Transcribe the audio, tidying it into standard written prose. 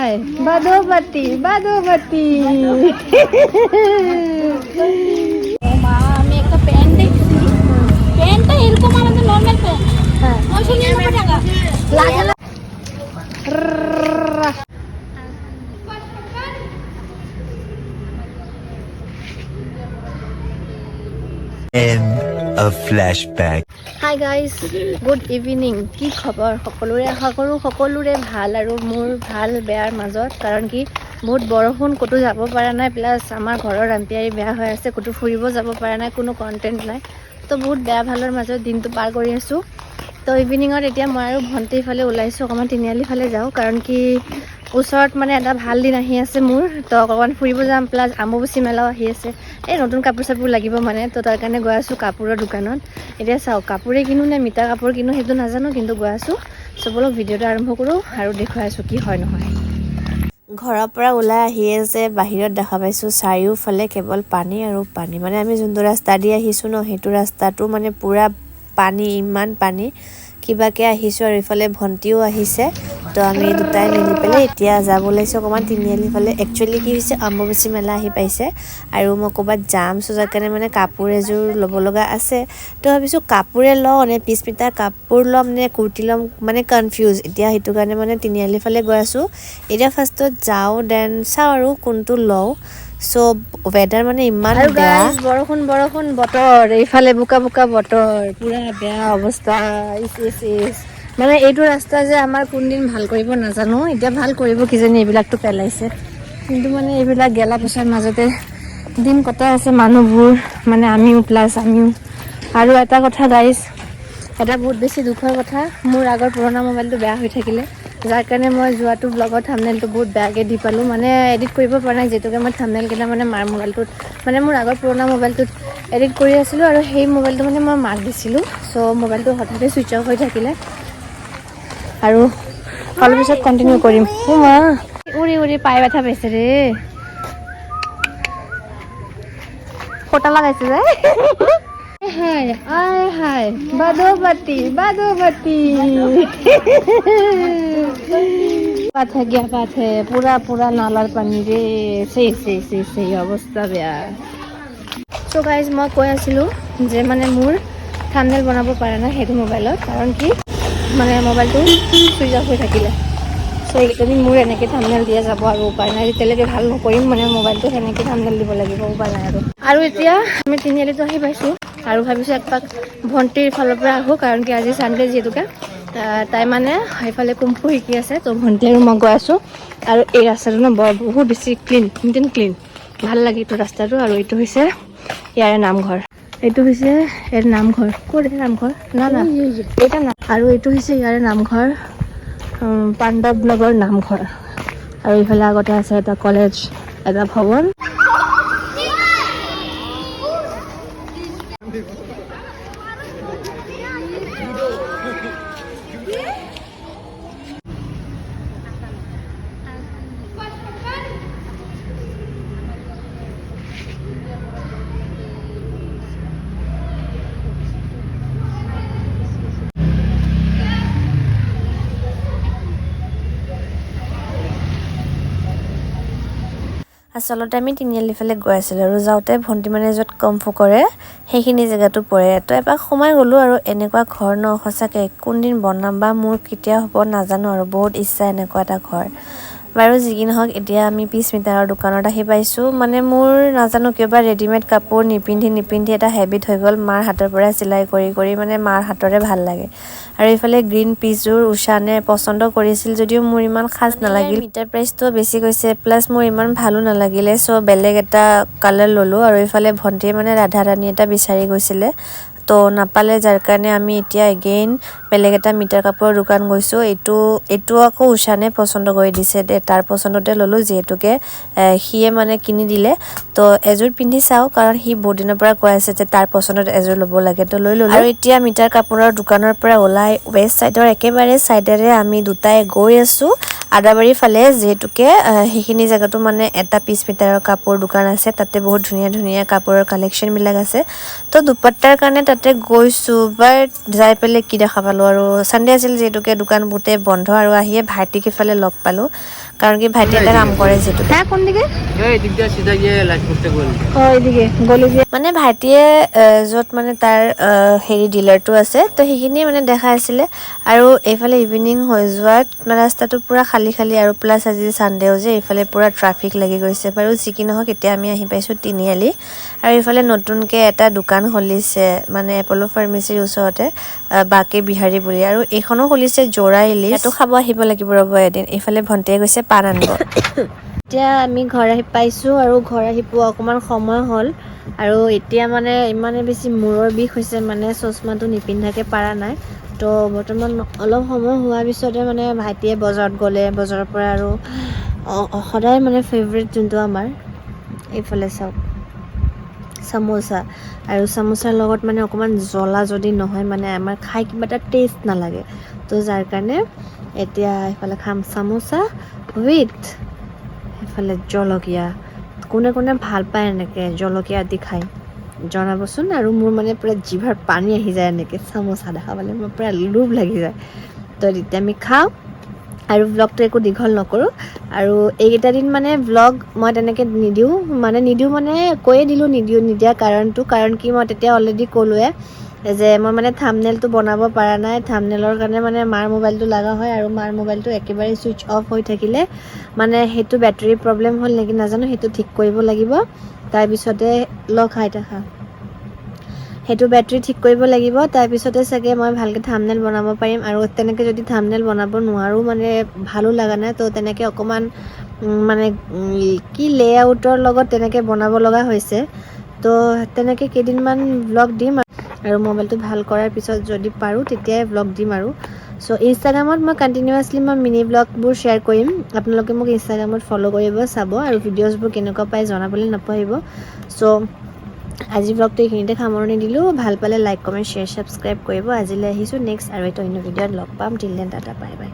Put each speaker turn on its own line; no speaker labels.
হায়, বাদোবাতি বাদোবাতি।
মা, আমি একটা প্যান্ট দেখছি, প্যান্টটা এরকম আমাদের নর্মাল প্যান্ট,
হ্যাঁ,
999 টাকা।
লাগে না।
End of flashback.
Hi guys, good evening. কি খবৰ সকলোৰে? আশা কৰোঁ সকলোৰে ভাল আৰু মোৰ ভাল বেয়াৰ মাজত, কাৰণ কি বহুত বৰষুণ, ক'তো যাব পৰা নাই, প্লাছ আমাৰ ঘৰৰ ৰাম্পিয়াৰী বেয়া হৈ আছে, ক'তো ফুৰিব যাব পৰা নাই, কোনো কণ্টেণ্ট নাই। তো বহুত বেয়া ভালৰ মাজত দিনটো পাৰ কৰি আছোঁ। তো ইভিনিঙত এতিয়া মই আৰু ভণ্টিৰ ফালে ওলাইছোঁ, অকণমান তিনিআলি ফালে যাওঁ, কাৰণ কি ওচৰত মানে এটা ভাল দিন আহি আছে মোৰ। তো অকণমান ফুৰিব যাম, প্লাছ আম্বুবাচী মেলাও আহি আছে, এই নতুন কাপোৰ চাপোৰ লাগিব মানে, তো তাৰ কাৰণে গৈ আছোঁ কাপোৰৰ দোকানত। এতিয়া চাওঁ কাপোৰে কিনো নে মিতা কাপোৰ কিনো সেইটো নাজানো, কিন্তু গৈ আছোঁ। চ' ব'লক ভিডিঅ'টো আৰম্ভ কৰোঁ আৰু দেখুৱাই আছোঁ কি হয় নহয়।
ঘৰৰ পৰা ওলাই আহিয়ে যে বাহিৰত দেখা পাইছোঁ চাৰিওফালে কেৱল পানী আৰু পানী। মানে আমি যোনটো ৰাস্তা দি আহিছোঁ ন, সেইটো ৰাস্তাটো মানে পূৰা পানী, ইমান পানী, কিবাকৈ আহিছোঁ। আৰু ইফালে ভণ্টিও আহিছে, তো আমি দুটাই মিলি পেলাই এতিয়া যাব ওলাইছোঁ অকণমান তিনিআলি ফালে। একচুৱেলি কি হৈছে, অম্বুবাচী মেলা আহি পাইছে আৰু মই ক'ৰবাত যাম, চ' যাৰ কাৰণে মানে কাপোৰ এযোৰ ল'ব লগা আছে। তো ভাবিছোঁ কাপোৰে লওঁ নে পিচ মিটাৰ কাপোৰ ল'ম নে কুৰ্তি ল'ম, মানে কনফিউজ এতিয়া। সেইটো কাৰণে মানে তিনিআলি ফালে গৈ আছোঁ। এতিয়া ফাৰ্ষ্টত যাওঁ, then চাওঁ আৰু কোনটো লওঁ। চ' ৱেডাৰ মানে ইমান
আৰু
বেয়া।
গাইজ, বৰষুণ বৰষুণ বতৰ, এইফালে বোকা বোকা বতৰ, পুৰা বেয়া অৱস্থা। ইচ ইচ ইচ, মানে এইটো ৰাস্তা যে আমাৰ কোনদিন ভাল কৰিব নাজানো। এতিয়া ভাল কৰিব কিজানি, এইবিলাকতো পেলাইছে, কিন্তু মানে এইবিলাক গেলা পচাৰ মাজতে দিন কটাই আছে মানুহবোৰ, মানে আমিও, প্লাছ আমিও। আৰু এটা কথা গাইজ, এটা বহুত বেছি দুখৰ কথা, মোৰ আগৰ পুৰণা মোবাইলটো বেয়া হৈ থাকিলে, যাৰ কাৰণে মই যোৱাটো ব্লগৰ থামনেলটো বহুত বেয়াকৈ দি পালোঁ, মানে এডিট কৰিব পৰা নাই, যিহেতুকে মই থামনেলকেইটা মানে মাৰ মোবাইলটোত, মানে মোৰ আগৰ পুৰণা মোবাইলটোত এডিট কৰি আছিলোঁ আৰু সেই মোবাইলটো মানে মই মাক দিছিলোঁ। চ' মোবাইলটো হঠাতে ছুইচ অফ হৈ থাকিলে আৰু অলপ পিছত কণ্টিনিউ কৰিম। অ' মা, উৰি উৰি পায়ে ব্যথা পাইছে ৰে, ফটা লগাইছে যে। হায় আয় হায়, বাদোবাতি বাদোবাতি। बात है, क्या बात है, पूरा पूरा नालार পানী ৰে, সেই সেই সেই সেই অৱস্থা বেয়া। চ' গাইজ, মই কৈ আছিলোঁ যে মানে মোৰ থামনেল বনাব পৰা নাই সেইটো মোবাইলত, কাৰণ কি মানে মোবাইলটো চুইচ অফ হৈ থাকিলে। চ' এইকেইদিন মোৰ এনেকৈ থামনেল দিয়া যাব আৰু উপায় নাই, যেতিয়ালৈকে ভাল নকৰিম মানে মোবাইলটো সেনেকৈ থামনেল দিব লাগিব, উপায় নাই আৰু। আৰু এতিয়া আমি তিনিআলিটো আহি পাইছোঁ আৰু ভাবিছোঁ একপাক ভণ্টিৰ ফালৰ পৰা আহোঁ, কাৰণ কি আজি ছানডে যিহেতুকে তাই মানে সেইফালে কুম্ফু শিকি আছে। তো ভণ্টি আৰু মই গৈ আছোঁ। আৰু এই ৰাস্তাটো ন বৰ বহুত বেছি ক্লিন, নিট এণ্ড ক্লিন, ভাল লাগে এইটো ৰাস্তাটো। আৰু এইটো হৈছে ইয়াৰে নামঘৰ, এইটো হৈছে ইয়াৰ নামঘৰ। ক'ত এই নামঘৰ? না না, এইটা না। আৰু এইটো হৈছে ইয়াৰে নামঘৰ, পাণ্ডৱ নগৰ নামঘৰ। আৰু এইফালে আগতে আছে এটা কলেজ, এটা ভৱন।
আচলতে আমি তিনিআলি ফালে গৈ আছিলোঁ আৰু যাওঁতে ভণ্টি মানে য'ত কমফু কৰে সেইখিনি জেগাতো পৰে, তো এপাক সোমাই গ'লোঁ। আৰু এনেকুৱা ঘৰ ন সঁচাকৈ কোনদিন বনাম বা মোৰ কেতিয়া হ'ব নাজানো, আৰু বহুত ইচ্ছা এনেকুৱা এটা ঘৰ। বাৰু যি কি নহওক, এতিয়া আমি পিচ মিটাৰৰ দোকানত আহি পাইছোঁ। মানে মোৰ নাজানো কিয় বা ৰেডিমেড কাপোৰ নিপিন্ধি নিপিন্ধি এটা হেবিট হৈ গ'ল, মাৰ হাতৰ পৰা চিলাই কৰি কৰি মানে মাৰ হাতৰে ভাল লাগে। আৰু এইফালে গ্ৰীণ পিচযোৰ উষানে পচন্দ কৰিছিল যদিও মোৰ ইমান খাচ নালাগিল, মিটাৰ প্ৰাইচটোও বেছি কৈছে, প্লাছ মোৰ ইমান ভালো নালাগিলে, চ' বেলেগ এটা কালাৰ ল'লোঁ। আৰু এইফালে ভণ্টিয়ে মানে ৰাধা ৰাণী এটা বিচাৰি গৈছিলে, তো নাপালে, যাৰ কাৰণে আমি এতিয়া এগেইন বেলেগ এটা মিটাৰ কাপোৰৰ দোকান গৈছোঁ। এইটো এইটো আকৌ উষানে পচন্দ কৰি দিছে দে, তাৰ পচন্দতে ল'লোঁ, যিহেতুকে সিয়ে মানে কিনি দিলে। তো এযোৰ পিন্ধি চাওঁ, কাৰণ সি বহুত দিনৰ পৰা কৈ আছে যে তাৰ পচন্দত এযোৰ ল'ব লাগে, তো লৈ ল'লোঁ। আৰু এতিয়া মিটাৰ কাপোৰৰ দোকানৰ পৰা ওলাই ৱেষ্ট ছাইডৰ একেবাৰে ছাইডেৰে আমি দুটাই গৈ আছোঁ। আদাবাৰীৰ ফালে, যিহেতুকে সেইখিনি জেগাতো মানে এটা পিচ মিটাৰৰ কাপোৰ দোকান আছে। তাতে বহুত ধুনীয়া ধুনীয়া কাপোৰৰ কালেকশ্যনবিলাক আছে। তো দুপট্টাৰ কাৰণে তাতে গৈছোঁ, বাট যাই পেলাই কি দেখা পালোঁ আৰু, ছানডে আছিল যিহেতুকে দোকান গোটেই বন্ধ। আৰু আহিয়ে ভাইটিক ইফালে লগ পালোঁ, কাৰণ কি ভাইটি এটা কাম কৰে যিহেতুকে।
হ্যাঁ, কোন দিকে?
এই দিক দিয়ে সিধা গিয়ে লাইট পোস্টে গলি।
ও, এইদিকে গলি যে।
মানে ভাইটিয়ে য'ত মানে তাৰ হেৰি ডিলাৰটো আছে, তো সেইখিনিয়ে মানে দেখাই আছিলে। আৰু এইফালে ইভিনিং হৈ যোৱাত মানে ৰাস্তাটো পূৰা খালী খালী আৰু প্লাছ আজি ছানডেও যে এইফালে পূৰা ট্ৰাফিক লাগি গৈছে। বাৰু যি কি নহওক, এতিয়া আমি আহি পাইছোঁ তিনিআলি আৰু এইফালে নতুনকৈ এটা দোকান খুলিছে, মানে এপ'ল' ফাৰ্মাচীৰ ওচৰতে, বাকে বিহাৰী বুলি। আৰু এইখনো খুলিছে জোৰা ইলিছ, ইয়াতো খাব আহিব লাগিব ৰ'ব এদিন। এইফালে ভণ্টিয়ে গৈছে পাণ আনিব।
এতিয়া আমি ঘৰ আহি পাইছোঁ আৰু ঘৰ আহি পোৱা অকণমান সময় হ'ল। আৰু এতিয়া মানে ইমানে বেছি মূৰৰ বিষ হৈছে, মানে চশমাটো নিপিন্ধাকৈ পৰা নাই। তো বৰ্তমান অলপ সময় হোৱাৰ পিছতে মানে ভাইটিয়ে বজাৰত গ'লে, বজাৰৰ পৰা আৰু সদায় মানে ফেভৰেট যোনটো আমাৰ, এইফালে চাওক, চামোচা। আৰু চামোচাৰ লগত মানে অকণমান জ্বলা যদি নহয়, মানে আমাৰ খাই কিবা এটা টেষ্ট নালাগে। তো যাৰ কাৰণে এতিয়া এইফালে খাম চামোচা উইথ সেইফালে জলকীয়া। কোনে কোনে ভাল পায় এনেকৈ জলকীয়া দি খাই, জনাবচোন। আৰু মোৰ মানে পূৰা জিভাৰ পানী আহি যায় এনেকৈ চামোচা দেখা পালে, মোৰ পূৰা লোভ লাগি যায়। তো তেতিয়া আমি খাওঁ আৰু ভ্লগটো একো দীঘল নকৰোঁ। আৰু এইকেইটা দিন মানে ভ্লগ মই তেনেকৈ নিদিওঁ, মানে নিদিওঁ মানে কৈয়ে দিলোঁ নিদিওঁ। নিদিয়াৰ কাৰণটো, কাৰণ কি মই তেতিয়া অলৰেডি ক'লোৱে যে মই মানে থামনেলটো বনাব পৰা নাই। থামনেলৰ কাৰণে মানে মাৰ মোবাইলটো লগা হয় আৰু মাৰ মোবাইলটো একেবাৰে ছুইচ অফ হৈ থাকিলে, মানে সেইটো বেটাৰী প্ৰব্লেম হ'ল নেকি নাজানো, সেইটো ঠিক কৰিব লাগিব। তাৰপিছতে লগ খাই থাকা, সেইটো বেটাৰী ঠিক কৰিব লাগিব, তাৰপিছতে চাগে মই ভালকৈ থামনেল বনাব পাৰিম। আৰু তেনেকৈ যদি থামনেল বনাব নোৱাৰোঁ, মানে ভালো লগা নাই, তো তেনেকৈ অকণমান মানে কি লে আউটৰ লগত তেনেকৈ বনাব লগা হৈছে। তো তেনেকৈ কেইদিনমান ভ্লগ দিম আৰু মোবাইলটো ভাল কৰাৰ পিছত যদি পাৰোঁ, তেতিয়াই ভ্লগ দিম। আৰু চ' ইনষ্টাগ্ৰামত মই কণ্টিনিউৱাছলি মই মিনি ভ্লগবোৰ শ্বেয়াৰ কৰিম। আপোনালোকে মোক ইনষ্টাগ্ৰামত ফ'ল' কৰিব, চাব আৰু ভিডিঅ'জবোৰ কেনেকুৱা পায় জনাবলৈ নাপাহৰিব। চ' আজি ভ্লগটো এইখিনিতে সামৰণি দিলোঁ। ভাল পালে লাইক, কমেণ্ট, শ্বেয়াৰ, ছাবস্ক্ৰাইব কৰিব। আজিলৈ আহিছোঁ। নেক্সট আৰু এটা অন্য ভিডিঅ'ত লগ পাম। Till then, tata, bye bye.